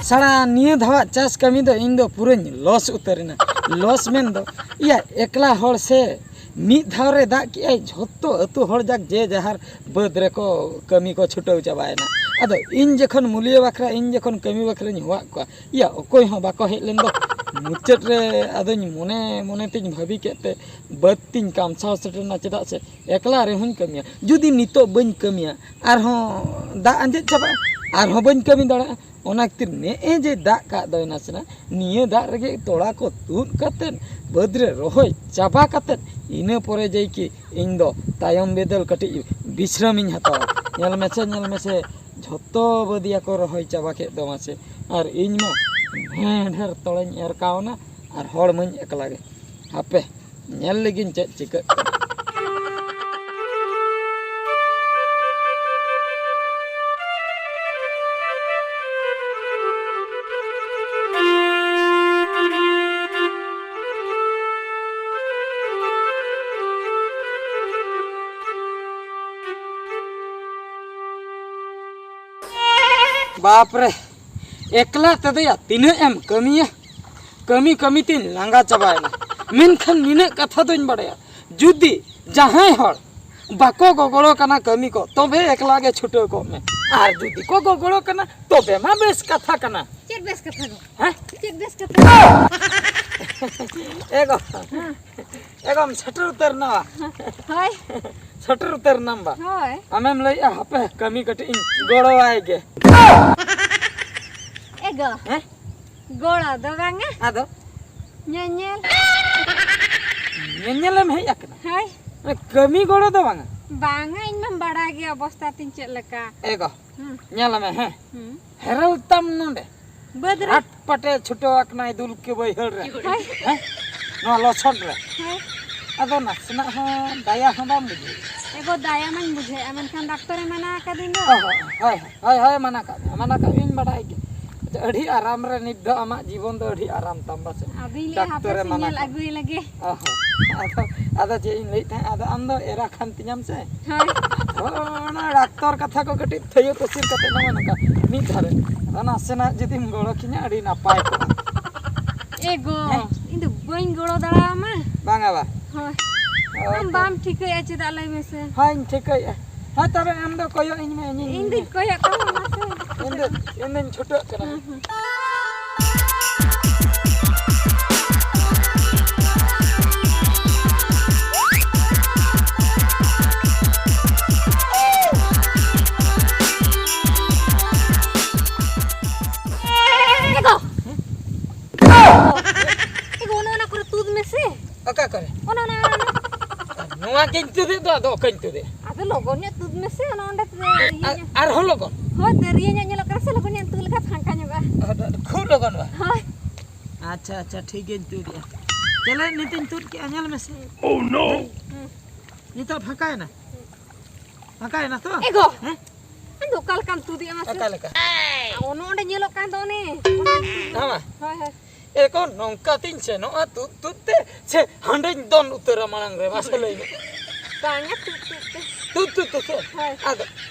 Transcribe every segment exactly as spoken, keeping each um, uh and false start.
ᱥᱟᱲᱟ, ᱱᱤᱭᱟᱹ ᱫᱷᱟᱣᱟᱜ ᱪᱟᱥ ᱠᱟᱹᱢᱤ ᱫᱚ ᱤᱧ ᱫᱚ ᱯᱩᱨᱟᱹᱧ ᱞᱚᱥ ᱩᱛᱟᱹᱨ ᱮᱱᱟ᱾ ᱞᱚᱥ ᱢᱮᱱ ᱫᱚ, ᱤᱭᱟ, ᱮᱠᱞᱟ ᱦᱚᱲ ᱥᱮ, ᱢᱤᱫ ᱫᱷᱟᱣ ᱨᱮ ᱫᱟᱜ ᱠᱮᱜᱼᱟᱭ, ᱡᱷᱚᱛᱚ ᱟᱹᱛᱩ ᱦᱚᱲ ᱡᱟᱠ ᱡᱮ ᱡᱟᱦᱟᱨ ᱵᱟᱹᱫᱽ ᱨᱮᱠᱚ ᱠᱟᱹᱢᱤ ᱠᱚ ᱪᱷᱩᱴᱟᱹᱣ ᱪᱟᱵᱟᱭᱮᱱᱟ᱾ ᱟᱫᱚ ᱤᱧ ᱡᱚᱠᱷᱚᱱ ᱢᱩᱞᱤᱭᱟᱹ ᱵᱟᱠᱷᱨᱟ, ᱤᱧ ᱡᱚᱠᱷᱚᱱ ᱠᱟᱹᱢᱤ ᱵᱟᱠᱷᱨᱟᱧ ᱦᱚᱦᱚᱣᱟᱫ ᱠᱚᱣᱟ, ᱤᱭᱟ, ᱚᱠᱚᱭ ᱦᱚᱸ ᱵᱟᱠᱚ ᱦᱮᱡ ᱞᱮᱱ ᱫᱚ᱾ ᱢᱩᱪᱟᱹᱫ ᱨᱮ ᱟᱫᱚᱧ ᱢᱚᱱᱮ ᱢᱚᱱᱮ ᱛᱤᱧ ᱵᱷᱟᱹᱵᱤ ᱠᱮᱫ ᱛᱮ ᱵᱟᱹᱫᱽ ᱛᱤᱧ ᱠᱟᱢᱥᱟᱣ ᱥᱮᱴᱮᱨᱱᱟ, ᱪᱮᱫᱟᱜ ᱥᱮ ᱮᱠᱞᱟ ᱨᱮᱦᱚᱸᱧ ᱠᱟᱹᱢᱤᱭᱟ᱾ ᱡᱩᱫᱤ ᱱᱤᱛᱚᱜ ᱵᱟᱹᱧ ᱠᱟᱹᱢᱤᱭᱟ, ᱟᱨᱦᱚᱸ ᱫᱟᱜ ᱟᱸᱡᱮᱫ ᱪᱟᱵᱟᱜᱼᱟ, ᱟᱨᱦᱚᱸ ᱵᱟᱹᱧ ᱠᱟᱹᱢᱤ ᱫᱟᱲᱮᱭᱟᱜᱼᱟ᱾ ᱚᱱᱟ ᱠᱷᱟᱹᱛᱤᱨ ᱱᱮᱜᱼᱮ ᱡᱮ ᱫᱟᱜ ᱠᱟᱜ ᱫᱚᱭ ᱱᱟᱥᱮᱱᱟᱜ, ᱱᱤᱭᱟᱹ ᱫᱟᱜ ᱨᱮᱜᱮ ᱛᱚᱲᱟ ᱠᱚ ᱛᱩᱫ ᱠᱟᱛᱮᱫ, ᱵᱟᱹᱫᱽ ᱨᱮ ᱨᱚᱦᱚᱭ ᱪᱟᱵᱟ ᱠᱟᱛᱮᱫ, ᱤᱱᱟᱹ ᱯᱚᱨᱮ ᱡᱮᱭ ᱠᱤ ᱤᱧ ᱫᱚ ᱛᱟᱭᱚᱢ ᱵᱤᱫᱟᱹᱞ ᱠᱟᱹᱴᱤᱡ ᱵᱤᱥᱨᱟᱢᱤᱧ ᱦᱟᱛᱟᱣᱟ᱾ ᱧᱮᱞ ᱢᱮᱥᱮ, ᱧᱮᱞ ᱢᱮᱥᱮ, ᱡᱷᱚᱛᱚ ᱵᱟᱹᱫᱤᱭᱟ ᱠᱚ ᱨᱚᱦᱚᱭ ᱪᱟᱵᱟ ᱠᱮᱫ ᱫᱚ ᱢᱟᱥᱮ, ᱟᱨ ᱤᱧ ᱢᱟ ᱰᱷᱮᱨ ᱰᱷᱮᱨ ᱛᱚᱲᱟᱧ ᱮᱨ ᱠᱟᱣᱱᱟ, ᱟᱨ ᱦᱚᱲ ᱢᱟᱹᱧ ᱮᱠᱞᱟ ᱜᱮ᱾ ᱦᱟᱯᱮ, ᱧᱮᱞ ᱞᱮᱜᱤᱧ ᱪᱮᱫ ᱪᱤᱠᱟᱹᱜ ᱠᱟᱱᱟ᱾ ᱵᱟᱯ ᱨᱮ, ᱮᱠᱞᱟ ᱛᱮᱫᱚᱭᱟ ᱛᱤᱱᱟᱹᱜ ᱮᱢ ᱠᱟᱹᱢᱤᱭᱟ? ᱠᱟᱹᱢᱤ ᱠᱟᱹᱢᱤ ᱛᱤᱧ ᱞᱟᱸᱜᱟ ᱪᱟᱵᱟᱭᱮᱱᱟ᱾ ᱢᱮᱱᱠᱷᱟᱱ ᱱᱤᱱᱟᱹᱜ ᱠᱟᱛᱷᱟ ᱫᱚᱧ ᱵᱟᱲᱟᱭᱟ, ᱡᱩᱫᱤ ᱡᱟᱦᱟᱸᱭ ᱦᱚᱲ ᱵᱟᱠᱚ ᱜᱚᱜᱚᱲᱚ ᱠᱟᱱᱟ ᱠᱟᱹᱢᱤ ᱠᱚ, ᱛᱚᱵᱮ ᱮᱠᱞᱟ ᱜᱮ ᱪᱷᱩᱴᱟᱹᱣ ᱠᱚᱜ ᱢᱮ᱾ ᱟᱨ ᱡᱩᱫᱤ ᱠᱚ ᱜᱚᱜᱚᱲᱚ ᱠᱟᱱᱟ, ᱛᱚᱵᱮ ᱢᱟ ᱵᱮᱥ ᱠᱟᱛᱷᱟ ᱠᱟᱱᱟ᱾ ᱪᱮᱫ ᱵᱮᱥ ᱠᱟᱛᱷᱟ ᱫᱚ? ᱦᱮᱸ? ᱪᱮᱫ ᱵᱮᱥ ᱠᱟᱛᱷᱟ? ᱮ ᱜᱚ, ᱮ ᱜᱚᱢ ᱥᱮᱴᱮᱨ ᱩᱛᱟᱹᱨ ᱱᱟ ᱵᱟ? ᱦᱳᱭ᱾ ᱥᱮᱴᱮᱨ ᱩᱛᱟᱹᱨ ᱱᱟᱢ ᱵᱟ? ᱦᱳᱭ᱾ ᱟᱢᱮᱢ ᱞᱟᱹᱭᱮᱜᱼᱟ, ᱦᱟᱯᱮ ᱠᱟᱹᱢᱤ ᱠᱟᱹᱴᱤᱡ ᱤᱧ ᱜᱚᱲᱚᱣᱟᱭ ᱜᱮ᱾ ᱮ ᱜᱚ᱾ ᱦᱮᱸ? ᱜᱚᱲᱚ ᱫᱚ ᱵᱟᱝᱟ᱾ ᱟᱫᱚ? ᱧᱮᱧᱮᱞ᱾ ᱧᱮᱧᱮᱞᱮᱢ ᱦᱮᱡ ᱟᱠᱟᱱᱟ? ᱦᱳᱭ᱾ ᱢᱟᱱᱮ ᱠᱟᱹᱢᱤ ᱜᱚᱲᱚ ᱫᱚ ᱵᱟᱝᱟ? ᱵᱟᱝᱟ, ᱤᱧ ᱢᱟᱢ ᱵᱟᱲᱟᱭ ᱜᱮ ᱚᱵᱚᱥᱛᱟ ᱛᱤᱧ ᱪᱮᱫ ᱞᱮᱠᱟ᱾ ᱮ ᱜᱚ, ᱦᱩᱸ᱾ ᱧᱮᱞ ᱢᱮ, ᱦᱮᱸ? ᱦᱩᱸ᱾ ᱦᱮᱨᱮᱞ ᱛᱟᱢ ᱱᱚᱰᱮ᱾ ᱵᱟᱹᱫᱽ ᱨᱮ᱾ ᱦᱟᱴ ᱯᱟᱴᱮ ᱪᱷᱩᱴᱟᱹᱣ ᱟᱠᱟᱱᱟᱭ ᱫᱩᱞᱠᱤ ᱵᱟᱹᱭᱦᱟᱹᱲ ᱨᱮ᱾ ᱦᱳᱭ᱾ ᱦᱮᱸ? ᱱᱚᱣᱟ ᱞᱚᱥᱚᱫ ᱨᱮ᱾ ᱦᱳᱭ᱾ ᱟᱫᱚ ᱱᱟᱥᱮᱱᱟᱜ ᱦᱚᱸ ᱫᱟᱭᱟ ᱦᱚᱸ ᱵᱟᱢ ᱵᱩᱡᱷᱟᱹᱣ? ᱮ ᱜᱚ, ᱫᱟᱭᱟ ᱢᱟᱧ ᱵᱩᱡᱷᱟᱹᱣᱮᱫᱼᱟ, ᱢᱮᱱᱠᱷᱟᱱ ᱰᱟᱠᱛᱚᱨᱮ ᱢᱟᱱᱟ ᱟᱠᱟᱫᱤᱧ ᱫᱚ᱾ ᱦᱳᱭ, ᱦᱳᱭ, ᱦᱳᱭ, ᱦᱳᱭ, ᱢᱟᱱᱟ ᱠᱟᱜ ᱢᱮ, ᱢᱟᱱᱟ ᱠᱟᱜ ᱢᱮᱭᱟᱹᱧ, ᱵᱟᱰᱟᱭ ᱜᱮ᱾ ᱟᱪᱪᱷᱟ, ᱟᱹᱰᱤ ᱟᱨᱟᱢ ᱨᱮ ᱱᱤᱛ ᱫᱚ ᱟᱢᱟᱜ ᱡᱤᱵᱚᱱ ᱫᱚ ᱟᱹᱰᱤ ᱟᱨᱟᱢ ᱛᱟᱢ ᱵᱟᱥᱮ? ᱟᱫᱚᱧ ᱞᱟᱹᱭᱮᱫᱼᱟ, ᱦᱟᱯᱮ ᱰᱟᱠᱛᱚᱨᱮ ᱥᱮ ᱢᱟᱱᱟ ᱧᱮᱞ ᱠᱟᱜ ᱢᱮ᱾ ᱟᱹᱜᱩᱭ ᱞᱮᱜᱮ᱾ ᱚ ᱦᱚᱸ᱾ ᱟᱫᱚ, ᱟᱫᱚ ᱪᱮᱫ ᱤᱧ ᱞᱟᱹᱭᱮᱫ ᱛᱟᱦᱮᱸᱫ, ᱟᱫᱚ ᱟᱢ ᱫᱚ ᱮᱨᱟ ᱠᱟᱱ ᱛᱤᱧᱟᱢ ᱥᱮ? ᱦᱳᱭ᱾ ᱟᱫᱚ ᱚᱱᱟ ᱰᱟᱠᱛᱚᱨ ᱠᱟᱛᱷᱟ ᱠᱚ ᱠᱟᱹᱴᱤᱡ ᱛᱷᱟᱹᱭᱟᱹ ᱛᱟᱹᱥᱤᱨ ᱠᱟᱛᱮ ᱱᱚᱜᱼᱚ ᱱᱚᱝᱠᱟ ᱢᱤᱫ ᱫᱷᱟᱨᱮ᱾ ᱟᱫᱚ ᱱᱟᱥᱮᱱᱟᱜ ᱡᱩᱫᱤᱢ ᱜᱚᱲᱚ ᱠᱤᱧᱟ, ᱟᱹᱰᱤ ᱱᱟᱯᱟᱭ ᱠᱚᱜᱼᱟ᱾ ᱮ ᱜᱚ, ᱦᱮᱸ? ᱤᱧ ᱫᱚ ᱵᱟᱹᱧ ᱜᱚᱲᱚ ᱫᱟᱲᱮᱭᱟᱢᱟ᱾ ᱵᱟᱝᱟ ᱵᱟ᱾ ᱦᱳᱭ᱾ ᱦᱳᱭ ᱟᱢ ᱛᱚ᱾ ᱵᱟᱢ ᱴᱷᱤᱠᱟᱹᱭᱟ ᱪᱮᱫᱟᱜ, ᱞᱟᱹᱭ ᱢᱮᱥᱮ? ᱦᱳᱭ, ᱤᱧ ᱴᱷᱤᱠᱟᱹᱭᱮᱫᱼᱟ᱾ ᱦᱳᱭ, ᱛᱚᱵᱮ ᱟᱢ ᱫᱚ ᱠᱚᱭᱚᱜ ᱤᱧ ᱢᱮ, ᱤᱧᱤᱧ ᱤᱧ ᱫᱩᱧ ᱠᱚᱭᱚᱜ ᱠᱟᱢᱟ, ᱢᱟᱥᱮ᱾ ᱤᱧ ᱫᱚ, ᱤᱧ ᱫᱩᱧ ᱪᱷᱩᱴᱟᱹᱜ ᱠᱟᱱᱟ᱾ ᱦᱩᱸ, ᱦᱩᱸ᱾ ᱮ ᱜᱚ! ᱮ ᱜᱚ, ᱚᱱᱮ ᱚᱱᱟ ᱠᱚᱨᱮ ᱛᱩᱫ ᱢᱮᱥᱮ᱾ ᱚᱠᱟ ᱠᱚᱨᱮ? ᱚᱱᱮ ᱚᱱᱟ, ᱚᱱᱮ ᱚᱱᱟ᱾ ᱱᱚᱣᱟ ᱜᱮᱧ ᱛᱩᱫᱮᱫ ᱫᱚ, ᱟᱫᱚ ᱚᱠᱟᱧ ᱛᱩᱫᱮᱫ? ᱟᱫᱚ ᱞᱚᱜᱚᱱ ᱧᱚᱜ ᱛᱩᱫ ᱢᱮᱥᱮ, ᱚᱱᱟ ᱚᱸᱰᱮ ᱤᱭᱟᱹ ᱟᱨ, ᱧᱚᱜ᱾ ᱟᱨᱦᱚᱸ ᱞᱚᱜᱚᱱ? ᱦᱳᱭ, ᱫᱟᱹᱨᱭᱟᱹ ᱧᱚᱜ ᱧᱮᱞᱚᱜ ᱠᱟᱱᱟ ᱥᱮ, ᱞᱚᱜᱚᱱ ᱧᱚᱜ ᱛᱩᱫ ᱞᱮᱠᱷᱟᱱ ᱯᱷᱟᱸᱠᱟ ᱧᱚᱜᱚᱜᱼᱟ᱾ ᱟᱫᱚ ᱠᱷᱩᱵ ᱞᱚᱜᱚᱱ ᱵᱟ? ᱦᱳᱭ᱾ ᱟᱪᱪᱷᱟ, ᱟᱪᱪᱷᱟ, ᱴᱷᱤᱠ ᱜᱮᱧ ᱛᱩᱫᱮᱜᱼᱟ᱾ ᱪᱮᱞᱮ ᱱᱤᱛᱤᱧ ᱛᱩᱫ ᱠᱮᱜᱼᱟ, ᱧᱮᱞ ᱢᱮᱥᱮ᱾ Oh no! ᱦᱩᱸ᱾ ᱱᱤᱛᱚᱜ ᱯᱷᱟᱸᱠᱟᱭᱮᱱᱟ? ᱯᱷᱟᱸᱠᱟᱭᱮᱱᱟ ᱛᱚ? ᱮ ᱜᱚ! ᱦᱮᱸ? ᱟᱫᱚ ᱚᱠᱟ ᱞᱮᱠᱟᱢ ᱛᱩᱫᱮᱜᱼᱟ ᱢᱟᱥᱮ? ᱚᱠᱟ ᱞᱮᱠᱟ? ᱚᱱᱮ ᱚᱸᱰᱮ ᱧᱮᱞᱚᱜ ᱠᱟᱱ ᱫᱚ ᱚᱱᱮ᱾ ᱦᱮᱸ ᱢᱟ᱾ ᱦᱳᱭ, ᱦᱳᱭ᱾ ᱮ ᱜᱚ, ᱱᱚᱝᱠᱟ ᱛᱤᱧ ᱥᱮᱱᱚᱜᱼᱟ ᱛᱩᱫ ᱛᱩᱫ ᱛᱮ, ᱥᱮ ᱦᱟᱸᱰᱮᱧ ᱫᱚᱱ ᱩᱛᱟᱹᱨᱟ ᱢᱟᱲᱟᱝ ᱨᱮ, ᱢᱟᱥᱮ ᱞᱟᱹᱭ ᱢᱮ᱾ ᱵᱟᱝᱟ, ᱛᱩᱫ ᱛᱩᱫ ᱛᱮ᱾ ᱛᱩᱫ ᱛᱩᱫ ᱛᱮ ᱥᱮ? ᱦᱳᱭ᱾ ᱟᱫᱚ,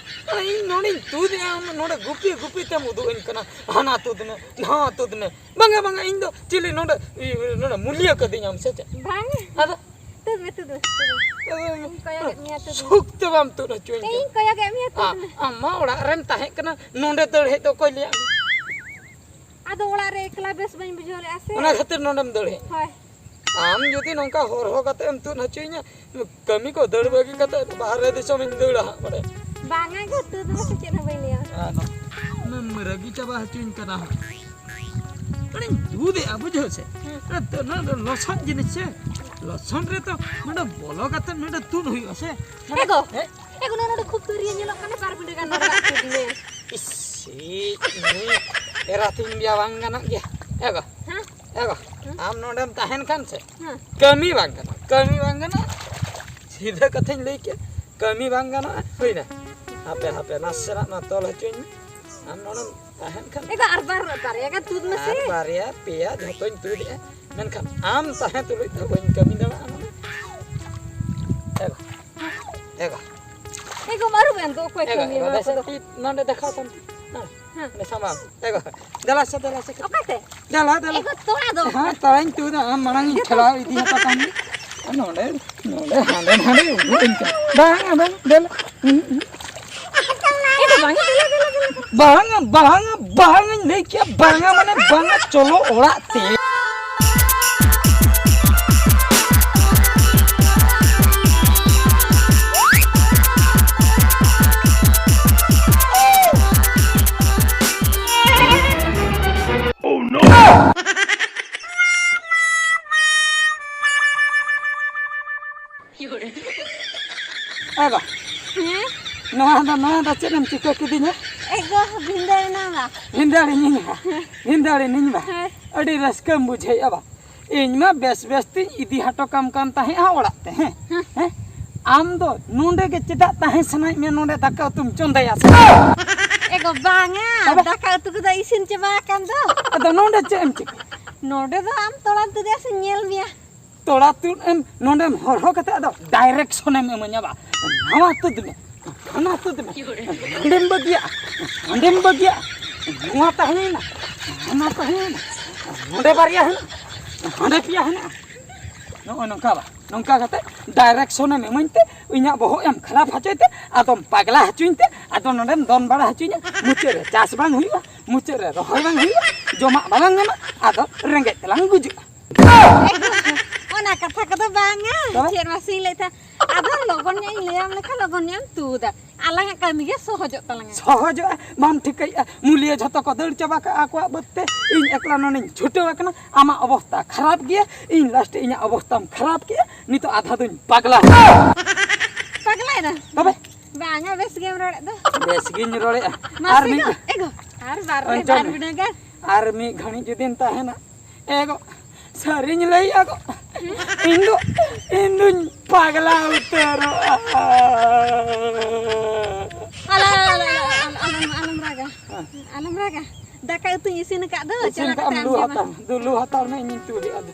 ᱟᱫᱚ ᱤᱧ ᱱᱚᱰᱮᱧ ᱛᱩᱫᱮᱜᱼᱟ, ᱟᱢ ᱱᱚᱰᱮ ᱜᱩᱯᱤ ᱜᱩᱯᱤ ᱛᱮᱢ ᱩᱫᱩᱜ ᱟᱹᱧ ᱠᱟᱱᱟ, ᱦᱟᱱᱟ ᱛᱩᱫ ᱢᱮ, ᱱᱟᱣᱟ ᱛᱩᱫ ᱢᱮ᱾ ᱵᱟᱝᱟ, ᱵᱟᱝᱟ, ᱤᱧ ᱫᱚ ᱪᱤᱞᱤ ᱱᱚᱰᱮ, ᱤᱭᱟᱹ, ᱱᱚᱰᱮ ᱢᱩᱞᱤᱭᱟᱹ ᱠᱟᱹᱫᱤᱧᱟᱢ ᱥᱮ ᱪᱮᱫ? ᱵᱟᱝᱟ᱾ ᱟᱫᱚ? ᱛᱩᱫ ᱢᱮ, ᱛᱩᱫ ᱢᱮ, ᱛᱩᱫ ᱢᱮ᱾ ᱟᱫᱚ ᱤᱧ ᱠᱚᱭᱚᱜᱮᱫ ᱢᱮᱭᱟ, ᱛᱩᱫ ᱢᱮ᱾ ᱥᱩᱠ ᱛᱮ ᱵᱟᱢ ᱛᱩᱫ ᱦᱚᱪᱚᱧ ᱠᱟᱱᱟ᱾ ᱤᱧ ᱠᱚᱭᱚᱜᱮᱫ ᱢᱮᱭᱟ, ᱛᱩᱫ ᱟ-, ᱢᱮ᱾ ᱟᱢ ᱢᱟ ᱚᱲᱟᱜ ᱨᱮᱢ ᱛᱟᱦᱮᱸ ᱠᱟᱱᱟ, ᱱᱚᱰᱮ ᱫᱟᱹᱲ ᱦᱮᱡ ᱫᱚ ᱚᱠᱚᱭ ᱞᱟᱹᱭᱟᱫ ᱢᱮᱭᱟ? ᱟᱫᱚ ᱚᱲᱟᱜ ᱨᱮ ᱮᱠᱞᱟ ᱵᱮᱥ ᱵᱟᱹᱧ ᱵᱩᱡᱷᱟᱹᱣ ᱞᱮᱫᱼᱟ ᱥᱮ᱾ ᱚᱱᱟ ᱠᱷᱟᱹᱛᱤᱨ ᱱᱚᱰᱮᱢ ᱫᱟᱹᱲ ᱦᱮᱡ? ᱦᱳᱭ᱾ ᱟᱢ ᱡᱩᱫᱤ ᱱᱚᱝᱠᱟ ᱦᱚᱨᱦᱚ ᱠᱟᱛᱮ ᱮᱢ ᱛᱩᱫ ᱦᱚᱪᱚᱭᱤᱧᱟ, ᱠᱟᱹᱢᱤ ᱠᱚ ᱫᱟᱹᱲ ᱵᱟᱹᱜᱤ ᱠᱟᱛᱮ ᱵᱟᱦᱨᱮ ᱫᱤᱥᱚᱢᱤᱧ ᱫᱟᱹᱲᱟ ᱦᱟᱸᱜ ᱵᱟᱲᱮ᱾ ᱵᱟᱝᱟ ᱜᱚ, ᱛᱩᱫ ᱦᱚᱸ ᱥᱮ ᱪᱮᱫ ᱦᱚᱸ ᱵᱟᱹᱧ ᱞᱟᱹᱭᱟ᱾ ᱟᱨ ᱱᱚᱣᱟᱢ ᱨᱟᱹᱜᱤ ᱪᱟᱵᱟ ᱦᱚᱪᱚᱧ ᱠᱟᱱᱟ ᱦᱟᱸᱜ᱾ ᱚᱱᱮᱧ ᱛᱩᱫᱮᱜᱼᱟ, ᱵᱩᱡᱷᱟᱹᱣ ᱥᱮ? ᱦᱩᱸ᱾ ᱚᱱᱟ ᱛᱩᱫ, ᱱᱚᱣᱟ ᱫᱚ ᱞᱚᱥᱚᱫ ᱡᱤᱱᱤᱥ ᱥᱮ, ᱞᱚᱥᱚᱫ ᱨᱮ ᱛᱚ ᱱᱚᱰᱮ ᱵᱚᱞᱚ ᱠᱟᱛᱮ ᱱᱚᱰᱮ ᱛᱩᱫ ᱦᱩᱭᱩᱜᱼᱟ ᱥᱮ᱾ ᱮ ᱜᱚ, ᱦᱮᱸ? ᱮ ᱜᱚ, ᱱᱚᱣᱟ ᱱᱚᱰᱮ ᱠᱷᱩᱵ ᱫᱟᱹᱨᱭᱟᱹ ᱧᱮᱞᱚᱜ ᱠᱟᱱᱟ, ᱵᱟᱨ ᱯᱤᱸᱰᱟᱹ ᱜᱟᱱ ᱱᱚᱰᱮ ᱛᱩᱫ ᱢᱮ᱾ ᱤᱥ, ᱱᱩᱭ ᱮᱨᱟ ᱛᱤᱧ ᱵᱮᱭᱟ ᱵᱟᱝ ᱜᱟᱱᱚᱜ ᱜᱮᱭᱟ᱾ ᱮ ᱜᱚ, ᱦᱮᱸ? ᱮ ᱜᱚ, ᱦᱮᱸ? ᱟᱢ ᱱᱚᱰᱮᱢ ᱛᱟᱦᱮᱱ ᱠᱷᱟᱱ ᱥᱮ, ᱦᱮᱸ᱾ ᱠᱟᱹᱢᱤ ᱵᱟᱝ ᱜᱟᱱᱚᱜᱼᱟ, ᱠᱟᱹᱢᱤ ᱵᱟᱝ ᱜᱟᱱᱚᱜᱼᱟ᱾ ᱥᱤᱫᱷᱟᱹ ᱠᱟᱛᱷᱟᱧ ᱞᱟᱹᱭ ᱠᱮᱫ, ᱠᱟᱹᱢᱤ ᱵᱟᱝ ᱜᱟᱱᱚᱜᱼᱟ, ᱦᱩᱭᱱᱟ᱾ ᱦᱟᱯᱮ, ᱦᱟᱯᱮ, ᱱᱟᱥᱮᱱᱟᱜ ᱱᱚᱣᱟ ᱛᱚᱞ ᱦᱚᱪᱚᱧ ᱢᱮ᱾ ᱟᱢ ᱱᱚᱰᱮᱢ ᱛᱟᱦᱮᱱ ᱠᱷᱟᱱ᱾ ᱮ ᱜᱚ, ᱟᱨ ᱵᱟᱨ, ᱵᱟᱨᱭᱟ ᱜᱟᱱ ᱛᱩᱫ ᱢᱮᱥᱮ᱾ ᱟᱨ ᱵᱟᱨᱭᱟ, ᱯᱮᱭᱟ, ᱡᱷᱚᱛᱚᱧ ᱛᱩᱫᱮᱜᱼᱟ᱾ ᱢᱮᱱᱠᱷᱟᱱ ᱟᱢ ᱛᱟᱦᱮᱸ ᱛᱩᱞᱩᱡ ᱫᱚ ᱵᱟᱹᱧ ᱠᱟᱹᱢᱤ ᱫᱟᱲᱮᱭᱟᱜᱼᱟ ᱱᱚᱰᱮ᱾ ᱮ ᱜᱚ, ᱮ ᱜᱚ᱾ ᱮ ᱜᱚ, ᱟᱹᱨᱩᱵ ᱮᱱ ᱫᱚ ᱚᱠᱚᱭ ᱮ ᱜᱚ, ᱠᱟᱹᱢᱤᱭᱟ ᱮ ᱜᱚ, ᱱᱚᱣᱟ ᱫᱮᱥᱮ ᱠᱚᱫᱚ? ᱛᱤ ᱱᱚᱰᱮ ᱫᱮᱠᱷᱟᱣ ᱛᱟᱢ ᱛᱤ᱾ ᱦᱮᱸ᱾ ᱚᱸᱰᱮ ᱥᱟᱢᱟᱝ᱾ ᱮ ᱜᱚ, ᱫᱮᱞᱟ ᱥᱮ, ᱫᱮᱞᱟ ᱥᱮ᱾ ᱚᱠᱟᱛᱮ? ᱫᱮᱞᱟ, ᱫᱮᱞᱟ᱾ ᱮ ᱜᱚ, ᱛᱚᱲᱟ ᱫᱚ᱾ ᱦᱮᱸ, ᱛᱚᱲᱟᱧ ᱛᱩᱫᱟ, ᱟᱢ ᱢᱟᱲᱟᱝ ᱤᱧ ᱴᱷᱮᱞᱟᱣ ᱤᱫᱤ ᱦᱚᱴᱚ ᱠᱟᱜ ᱢᱮ᱾ ᱱᱚᱰᱮ, ᱱᱚᱰᱮ, ᱦᱟᱸᱰᱮ, ᱱᱟᱰᱮ ᱩᱰᱩᱠ ᱮᱱ ᱠᱟᱱᱟ᱾ ᱵᱟᱝ, ᱵᱟᱝ, ᱫᱮᱞᱟ᱾ ᱦᱩᱸ, ᱦᱩᱸ᱾ ᱮ ᱜᱚ, ᱵᱟᱝ, ᱫᱮᱞᱟ, ᱫᱮᱞᱟ, ᱫᱮᱞᱟ᱾ ᱵᱟᱝᱟ, ᱵᱟᱝᱟ, ᱵᱟᱝᱟᱧ ᱞᱟᱹᱭ ᱠᱮᱜᱼᱟ, ᱵᱟᱝᱟ ᱢᱟᱱᱮ ᱵᱟᱝᱟ, ᱪᱚᱞᱚ ᱚᱲᱟᱜ ᱛᱮ᱾ ᱮ ᱵᱟ, ᱦᱮᱸ? ᱱᱚᱣᱟ ᱫᱚ, ᱱᱚᱣᱟ ᱫᱚ ᱪᱮᱫ ᱮᱢ ᱪᱤᱠᱟᱹ ᱠᱤᱫᱤᱧᱟ? ᱮ ᱜᱚ, ᱵᱷᱤᱸᱫᱟᱹᱲ ᱮᱱᱟ ᱵᱟ᱾ ᱵᱷᱤᱸᱫᱟᱹᱲ ᱮᱱᱤᱧ ᱵᱟ, ᱵᱷᱤᱸᱫᱟᱹᱲ ᱮᱱᱤᱧ ᱵᱟ᱾ ᱦᱮᱸ᱾ ᱟᱹᱰᱤ ᱨᱟᱹᱥᱠᱟᱹᱢ ᱵᱩᱡᱷᱟᱹᱣᱮᱫᱼᱟ ᱵᱟ᱾ ᱤᱧ ᱢᱟ ᱵᱮᱥ ᱵᱮᱥ ᱛᱤᱧ ᱤᱫᱤ ᱦᱚᱴᱚ ᱠᱟᱢ ᱠᱟᱱ ᱛᱟᱦᱮᱸᱫᱼᱟ ᱚᱲᱟᱜ ᱛᱮ, ᱦᱮᱸ? ᱦᱮᱸ᱾ ᱦᱮᱸ? ᱟᱢ ᱫᱚ ᱱᱚᱰᱮ ᱜᱮ ᱪᱮᱫᱟᱜ ᱛᱟᱦᱮᱸ ᱥᱟᱱᱟᱭᱮᱫ ᱢᱮᱭᱟ, ᱱᱚᱰᱮ ᱫᱟᱠᱟ ᱩᱛᱩᱢ ᱪᱚᱸᱫᱟᱭᱟ ᱥᱮ? ᱮ ᱜᱚ, ᱵᱟᱝᱟ, ᱛᱚᱵᱮ? ᱫᱟᱠᱟ ᱩᱛᱩ ᱠᱚᱫᱚ ᱤᱥᱤᱱ ᱪᱟᱵᱟ ᱟᱠᱟᱱ ᱫᱚ᱾ ᱟᱫᱚ ᱱᱚᱰᱮ ᱪᱮᱫ ᱮᱢ ᱪᱤᱠᱟᱹᱭᱟ? ᱱᱚᱰᱮ ᱫᱚ ᱟᱢ ᱛᱚᱲᱟᱢ ᱛᱩᱫᱮᱭᱟ ᱥᱮ ᱧᱮᱞ ᱢᱮᱭᱟ᱾ ᱛᱚᱲᱟ ᱛᱩᱫ ᱮᱢ ᱱᱚᱰᱮᱢ ᱦᱚᱨᱦᱚ ᱠᱟᱛᱮ ᱟᱫᱚ ᱰᱟᱭᱨᱮᱠᱥᱚᱱ ᱮᱢ ᱤᱢᱟᱹᱧᱟ ᱵᱟ, ᱱᱟᱣᱟ ᱛᱩᱫ ᱢᱮ, ᱦᱟᱱᱟ ᱛᱩᱫ ᱢᱮ, ᱦᱟᱸᱰᱮᱢ ᱵᱟᱹᱜᱤᱭᱟᱜᱼᱟ, ᱦᱟᱸᱰᱮᱢ ᱵᱟᱹᱜᱤᱭᱟᱜᱼᱟ, ᱱᱚᱣᱟ ᱛᱟᱦᱮᱸᱭᱮᱱᱟ, ᱦᱟᱱᱟ ᱛᱟᱦᱮᱸᱭᱮᱱᱟ, ᱱᱚᱰᱮ ᱵᱟᱨᱭᱟ ᱦᱮᱱᱟᱜᱼᱟ, ᱦᱟᱸᱰᱮ ᱯᱮᱭᱟ ᱦᱮᱱᱟᱜᱼᱟ᱾ ᱱᱚᱜᱼᱚ ᱱᱚᱝᱠᱟ ᱵᱟ, ᱱᱚᱝᱠᱟ ᱠᱟᱛᱮ ᱰᱟᱭᱨᱮᱠᱥᱚᱱ ᱮᱢ ᱤᱢᱟᱹᱧ ᱛᱮ, ᱤᱧᱟᱹᱜ ᱵᱚᱦᱚᱜ ᱮᱢ ᱠᱷᱟᱨᱟᱯ ᱦᱚᱪᱚᱭ ᱛᱮ, ᱟᱫᱚᱢ ᱯᱟᱜᱽᱞᱟ ᱦᱚᱪᱚᱧ ᱛᱮ, ᱟᱫᱚ ᱱᱚᱰᱮᱢ ᱫᱚᱱ ᱵᱟᱲᱟ ᱦᱚᱪᱚᱧᱟ, ᱢᱩᱪᱟᱹᱫ ᱨᱮ ᱪᱟᱥ ᱵᱟᱝ ᱦᱩᱭᱩᱜᱼᱟ, ᱢᱩᱪᱟᱹᱫ ᱨᱮ ᱨᱚᱦᱚᱭ ᱵᱟᱝ ᱦᱩᱭᱩᱜᱼᱟ, ᱡᱚᱢᱟᱜ ᱵᱟᱞᱟᱝ ᱧᱟᱢᱟ, ᱟᱫᱚ ᱨᱮᱸᱜᱮᱡ ᱛᱮᱞᱟᱝ ᱜᱩᱡᱩᱜᱼᱟ᱾ ᱚᱱᱟ ᱠᱟᱛᱷᱟ ᱠᱚᱫᱚ ᱵᱟᱝᱟ᱾ ᱛᱚᱵᱮ? ᱪᱮᱫ ᱢᱟᱥᱮᱧ ᱞᱟᱹᱭᱮᱫ ᱛᱟᱦᱮᱸᱫ, ᱟᱫᱚ ᱞᱚᱜᱚᱱ ᱧᱚᱜ ᱤᱧ ᱞᱟᱹᱭᱟᱢ ᱞᱮᱠᱷᱟᱱ ᱞᱚᱜᱚᱱ ᱧᱚᱜ ᱮᱢ ᱛᱩᱫᱟ, ᱟᱞᱟᱝᱟᱜ ᱠᱟᱹᱢᱤ ᱜᱮ ᱥᱚᱦᱚᱡᱚᱜ ᱛᱟᱞᱟᱝᱟ᱾ ᱥᱚᱦᱚᱡᱚᱜᱼᱟ? ᱵᱟᱢ ᱴᱷᱤᱠᱟᱹᱭᱮᱫᱼᱟ, ᱢᱩᱞᱤᱭᱟᱹ ᱡᱷᱚᱛᱚ ᱠᱚ ᱫᱟᱹᱲ ᱪᱟᱵᱟ ᱠᱟᱜᱼᱟ ᱟᱠᱚᱣᱟᱜ ᱵᱟᱹᱫᱽ ᱛᱮ, ᱤᱧ ᱮᱠᱞᱟ ᱱᱚᱰᱮᱧ ᱪᱷᱩᱴᱟᱹᱣ ᱟᱠᱟᱱᱟ᱾ ᱟᱢᱟᱜ ᱚᱵᱚᱥᱛᱟ ᱠᱷᱟᱨᱟᱯ ᱜᱮᱭᱟ, ᱤᱧ ᱞᱟᱥᱴᱮ ᱤᱧᱟᱹᱜ ᱚᱵᱚᱥᱛᱟᱢ ᱠᱷᱟᱨᱟᱯ ᱠᱮᱜᱼᱟ, ᱱᱤᱛᱚᱜ ᱟᱫᱷᱟ ᱫᱚᱧ ᱯᱟᱜᱽᱞᱟ᱾ ᱯᱟᱜᱽᱞᱟᱭᱮᱱᱟ? ᱛᱚᱵᱮ? ᱵᱟᱝᱟ, ᱵᱮᱥ ᱜᱮᱢ ᱨᱚᱲᱮᱫ ᱫᱚ᱾ ᱵᱮᱥ ᱜᱤᱧ ᱨᱚᱲᱮᱫᱼᱟ᱾ ᱢᱟᱥᱮ ᱟᱨ ᱢᱤᱫ ᱜᱚ, ᱮ ᱜᱚ, ᱟᱨ ᱵᱟᱨ ᱨᱮ ᱚᱱᱠᱟ ᱵᱟᱨ ᱢᱮ᱾ ᱦᱩᱱᱟᱹᱝ ᱜᱟᱱ᱾ ᱟᱨ ᱢᱤᱫ ᱜᱷᱟᱹᱲᱤᱡ ᱡᱩᱫᱤᱢ ᱛᱟᱦᱮᱱᱟ, ᱮ ᱜᱚ, ᱥᱟᱹᱨᱤᱧ ᱞᱟᱹᱭᱮᱫᱼᱟ ᱜᱚ, ᱤᱧ ᱫᱚ, ᱤᱧ ᱫᱩᱧ ᱯᱟᱜᱽᱞᱟ ᱩᱛᱟᱹᱨᱚᱜᱼᱟ᱾ ᱟᱞᱚ, ᱟᱞᱚ, ᱟᱞᱚ, ᱟᱞᱚ, ᱟᱞᱚᱢ, ᱟᱞᱚᱢ ᱨᱟᱜᱟ᱾ ᱦᱮᱸ᱾ ᱟᱞᱚᱢ ᱨᱟᱜᱟ᱾ ᱫᱟᱠᱟ ᱩᱛᱩᱧ ᱤᱥᱤᱱ ᱟᱠᱟᱫ ᱫᱚ, ᱤᱥᱤᱱ ᱪᱟᱞᱟᱜ ᱠᱟᱜ ᱠᱟᱛᱮ ᱟᱢ ᱟᱢ ᱞᱩ ᱡᱚᱢᱟ᱾ ᱦᱟᱛᱟᱲ ᱢᱮ, ᱫᱩ ᱞᱩ ᱦᱟᱛᱟᱲ ᱢᱮ, ᱤᱧᱤᱧ ᱛᱩᱫ ᱮᱫᱟ ᱫᱚ᱾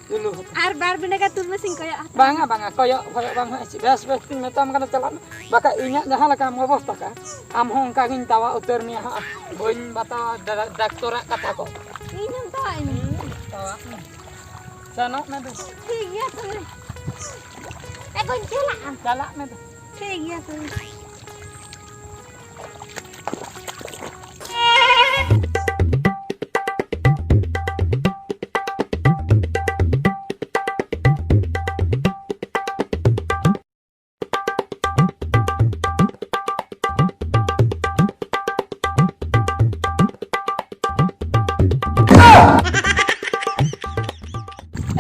ᱫᱩ ᱞᱩ ᱦᱟᱛᱟᱲ᱾ ᱟᱨ ᱵᱟᱨ ᱵᱤᱸᱰᱟᱹ ᱜᱟᱱ ᱛᱩᱫ ᱢᱮᱥᱮᱧ ᱠᱚᱭᱚᱜ ᱦᱟᱛᱟᱲ᱾ ᱵᱟᱝᱟ, ᱵᱟᱝᱟ, ᱠᱚᱭᱚᱜ, ᱠᱚᱭᱚᱜ ᱵᱟᱝ ᱦᱩᱭᱩᱜᱼᱟ, ᱵᱮᱥ, ᱵᱮᱥ ᱛᱤᱧ ᱢᱮᱛᱟᱢ ᱠᱟᱱᱟ, ᱪᱟᱞᱟᱜ ᱢᱮ᱾ ᱵᱟᱠᱷᱟᱡ ᱤᱧᱟᱹᱜ ᱡᱟᱦᱟᱸ ᱞᱮᱠᱟᱢ ᱚᱵᱚᱥᱛᱟ ᱠᱟᱜ, ᱟᱢ ᱦᱚᱸ ᱚᱱᱠᱟ ᱜᱤᱧ ᱛᱟᱣᱟ ᱩᱛᱟᱹᱨ ᱢᱮᱭᱟ ᱦᱟᱸᱜ᱾ ᱵᱟᱹᱧ ᱵᱟᱛᱟᱣᱟ ᱰᱟ-, ᱰᱟᱠᱛᱚᱨᱟᱜ ᱠᱟᱛᱷᱟ ᱠᱚ᱾ ᱤᱧ ᱦᱚᱸᱢ ᱛᱟᱣᱟ ᱤᱧ᱾ ᱦᱩᱸ, ᱛᱟᱣᱟ᱾ ᱥᱮᱱᱚᱜ ᱢᱮ ᱫᱩ᱾ ᱴᱷᱤᱠ ᱜᱮᱭᱟ ᱛᱚᱵᱮ᱾ ᱮ, ᱵᱟᱹᱧ ᱪᱟᱞᱟᱜᱼᱟ᱾ ᱪᱟᱞᱟᱜ ᱢᱮ ᱫᱩ᱾ ᱴᱷᱤᱠ ᱜᱮᱭᱟ ᱛᱚᱵᱮ᱾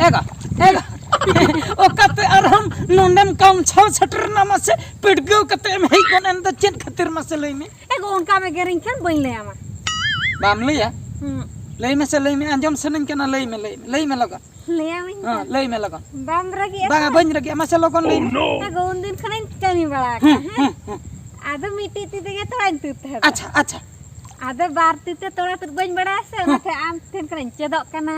ᱮᱜᱟ, ᱮᱜᱟ, ᱚᱠᱟᱛᱮ ᱟᱨᱦᱚᱸ ᱱᱚᱰᱮᱢ ᱠᱟᱢᱪᱷᱟᱣ ᱥᱮᱴᱮᱨ ᱮᱱᱟ? ᱢᱟᱥᱮ ᱯᱤᱰᱜᱟᱹᱣ ᱠᱟᱛᱮ ᱮᱢ ᱦᱮᱡ ᱜᱚᱫ ᱮᱱ ᱫᱚ, ᱪᱮᱫ ᱠᱷᱟᱹᱛᱤᱨ ᱢᱟᱥᱮ ᱞᱟᱹᱭ ᱢᱮ? ᱮᱜᱚ, ᱚᱱᱠᱟ ᱢᱮ ᱜᱮᱨᱤᱧ ᱠᱷᱟᱱ ᱵᱟᱹᱧ ᱞᱟᱹᱭᱟᱢᱟ᱾ ᱵᱟᱢ ᱞᱟᱹᱭᱟ? ᱦᱩᱸ᱾ ᱞᱟᱹᱭ ᱢᱮᱥᱮ, ᱞᱟᱹᱭ ᱢᱮ, ᱟᱸᱡᱚᱢ ᱥᱟᱱᱟᱧ ᱠᱟᱱᱟ, ᱞᱟᱹᱭ ᱢᱮ, ᱞᱟᱹᱭ ᱢᱮ, ᱞᱟᱹᱭ ᱢᱮ ᱞᱚᱜᱚᱱ᱾ ᱞᱟᱹᱭᱟᱢᱟᱹᱧ ᱦᱮᱸ, ᱛᱚ᱾ ᱞᱟᱹᱭ ᱢᱮ ᱞᱚᱜᱚᱱ᱾ ᱵᱟᱢ ᱨᱟᱹᱜᱤᱜᱼᱟ ᱵᱟᱝᱟ, ᱛᱚ? ᱵᱟᱹᱧ ᱨᱟᱹᱜᱤᱜᱼᱟ, ᱢᱟᱥᱮ ᱞᱚᱜᱚᱱ ᱞᱟᱹᱭ ᱢᱮ᱾ ᱮᱜᱚ, ᱩᱱᱫᱤᱱ ᱠᱷᱚᱱᱤᱧ ᱠᱟᱹᱢᱤ ᱵᱟᱲᱟ ᱦᱩᱸ, ᱟᱠᱟᱫ, ᱦᱮᱸ? ᱦᱩᱸ, ᱦᱩᱸ᱾ ᱟᱫᱚ ᱢᱤᱫᱴᱤᱡ ᱛᱤ ᱛᱮᱜᱮ ᱛᱚᱲᱟᱧ ᱛᱩᱫ ᱛᱟᱦᱮᱸᱫ᱾ ᱟᱪᱪᱷᱟ, ᱟᱪᱪᱷᱟ᱾ ᱟᱫᱚ ᱵᱟᱨ ᱛᱤ ᱛᱮ ᱛᱚᱲᱟ ᱛᱩᱫ ᱵᱟᱹᱧ ᱵᱟᱲᱟᱭᱟ ᱥᱮ, ᱦᱩᱸ᱾ ᱚᱱᱟᱛᱮ ᱟᱢ ᱴᱷᱮᱱ ᱠᱷᱚᱱᱤᱧ ᱪᱮᱫᱚᱜ ᱠᱟᱱᱟ᱾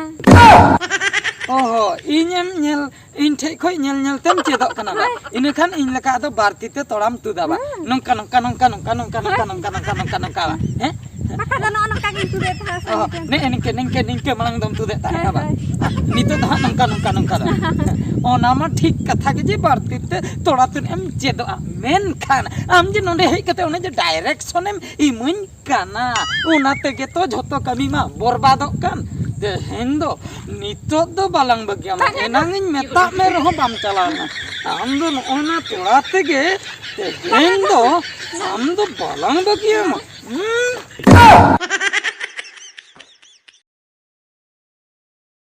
ᱚ ᱦᱚᱸ, ᱤᱧᱮᱢ ᱧᱮᱞ, ᱤᱧ ᱴᱷᱮᱡ ᱠᱷᱚᱡ ᱧᱮᱞ ᱧᱮᱞ ᱛᱮᱢ ᱪᱮᱫᱚᱜ ᱠᱟᱱᱟ ᱵᱟ? ᱦᱳᱭ᱾ ᱤᱱᱟᱹ ᱠᱷᱟᱱ ᱤᱧ ᱞᱮᱠᱟ ᱟᱫᱚ ᱵᱟᱨ ᱛᱤ ᱛᱮ ᱛᱚᱲᱟᱢ ᱛᱩᱫᱟ ᱵᱟ? ᱦᱩᱸ᱾ ᱱᱚᱝᱠᱟ, ᱱᱚᱝᱠᱟ, ᱱᱚᱝᱠᱟ, ᱱᱚᱝᱠᱟ, ᱱᱚᱝᱠᱟ, ᱦᱳᱭ᱾ ᱱᱚᱝᱠᱟ, ᱱᱚᱝᱠᱟ, ᱱᱚᱝᱠᱟ, ᱱᱚᱝᱠᱟ, ᱵᱟ? ᱦᱮᱸ? ᱵᱟᱠᱷᱟᱡ ᱫᱚ ᱱᱚᱜᱼᱚ ᱱᱚᱝᱠᱟ ᱜᱤᱧ ᱛᱩᱫᱮᱫ ᱛᱟᱦᱮᱸᱫ ᱥᱮ ᱚ, ᱢᱤᱫᱴᱮᱱ᱾ ᱱᱮᱜᱼᱮ ᱱᱤᱝᱠᱟᱹ, ᱱᱤᱝᱠᱟᱹ, ᱱᱤᱝᱠᱟᱹ ᱢᱟᱲᱟᱝ ᱫᱚᱢ ᱛᱩᱫᱮᱫ ᱛᱟᱦᱮᱸᱫ, ᱦᱳᱭ, ᱵᱟ? ᱦᱳᱭ᱾ ᱱᱤᱛᱚᱜ ᱫᱚ ᱦᱟᱸᱜ ᱱᱚᱝᱠᱟ, ᱱᱚᱝᱠᱟ, ᱱᱚᱝᱠᱟ ᱫᱚ᱾ ᱚᱱᱟ ᱢᱟ ᱴᱷᱤᱠ ᱠᱟᱛᱷᱟ ᱜᱮ ᱡᱮ ᱵᱟᱨ ᱛᱤ ᱛᱮ ᱛᱚᱲᱟ ᱛᱩᱫ ᱮᱢ ᱪᱮᱫᱚᱜᱼᱟ᱾ ᱢᱮᱱᱠᱷᱟᱱ ᱟᱢ ᱡᱮ ᱱᱚᱰᱮ ᱦᱮᱡ ᱠᱟᱛᱮ ᱚᱱᱮ ᱡᱮ direction ᱮᱢ ᱤᱢᱟᱹᱧ ᱠᱟᱱᱟ, ᱚᱱᱟ ᱛᱮᱜᱮ ᱛᱚ ᱡᱷᱚᱛᱚ ᱠᱟᱹᱢᱤ ᱢᱟ ᱵᱚᱨᱵᱟᱫᱚᱜ ᱠᱟᱱ᱾ ᱛᱮᱦᱮᱧ ᱫᱚ, ᱱᱤᱛᱚᱜ ᱫᱚ ᱵᱟᱞᱟᱝ ᱵᱟᱹᱜᱤᱭᱟᱢᱟ᱾ ᱵᱟᱝ, ᱮᱱᱟᱝ ᱤᱧ ᱢᱮᱛᱟᱜ ᱢᱮ ᱨᱮᱦᱚᱸ ᱵᱟᱢ ᱪᱟᱞᱟᱣ ᱮᱱᱟ᱾ ᱟᱢ ᱫᱚ ᱱᱚᱜᱼᱚᱭ ᱱᱟ ᱛᱚᱲᱟ ᱛᱮᱜᱮ ᱛᱮᱦᱮᱧ ᱫᱚ ᱟᱢ ᱫᱚ ᱵᱟᱞᱟᱝ ᱵᱟᱹᱜᱤᱭᱟᱢᱟ᱾ ᱦᱩᱸ?